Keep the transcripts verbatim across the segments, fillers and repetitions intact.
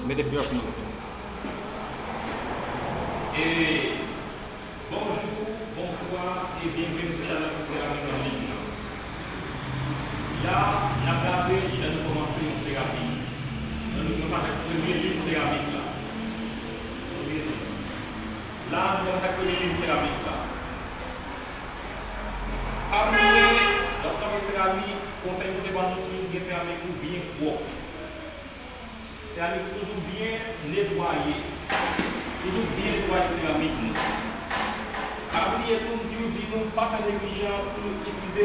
Mete pyès nan. E bonjou, bonswa e byenveni sou chanèl pou seramik an liy nan. La, n ap gade jan nou kòmanse yon seramik. Donk, nou kòmanse avèk premye liy seramik la. Ok, la, nou kòmanse ak premye liy seramik la. Pa bliye, lè w ap fè seramik, konsèy nou te ban nou toujou gen seramik ou byen pwòp. Seramik ou toujou byen netwaye. Toujou byen netwaye seramik nou. Pa bliye tou, m toujou di nou pa fè neglijan pou nou itilize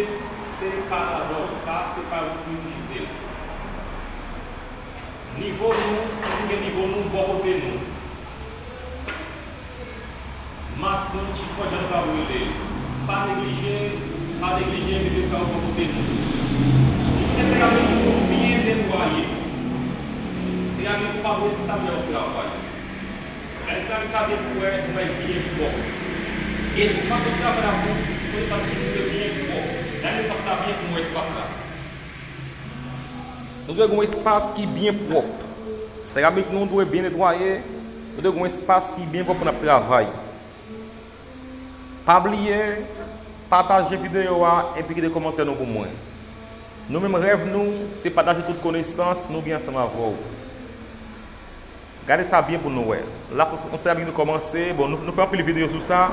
separadò. Sa se pa ou pou itilize l. Nivo nou, nou gen nivo nou bò kote nou. Mas nou, chipòt, jan nou ka rele l. Pa neglije, pa neglije mete sa yo bò kote nou. Kite seramik ou byen netwaye. Seramik ou pa bezwen sal lè w ap travay. Gade seramik sa byen pou wè, pou wè byen pwòp. Espas ou travay la pou, se yon espas ki dwe byen pwòp. Gade espas sa byen pou wè espas la. Nou dwe gen yon espas ki byen pwòp. Seramik nou dwe byen netwaye. Nou dwe gen yon espas ki byen pwòp pou n ap travay. Pa bliye, pataje videyo a epi kite kòmantè nou pou mwen. Nou menm rèv nou, se pataje tout konesans nou gen ansanm avè w. Gade sa byen pou nou wè. La, se yon seramik nou kòmanse. Bon, nou, nou fè anpil videyo sou sa.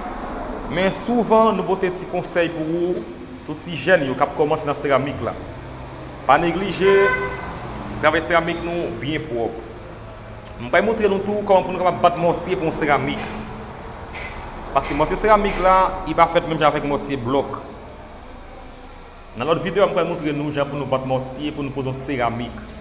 Men souvan, nou pote ti konsèy pou ou, tout ti jèn yo k ap kòmanse nan seramik la. Pa neglije, travay seramik nou byen pwòp. M pral montre nou tou kòman pou nou kapab bat mòtye pou yon seramik. Paske mòtye seramik la, li pa fèt menm jan avèk mòtye blòk. Nan lòt videyo, m pral montre nou jan pou nou bat mòtye pou nou poze yon seramik.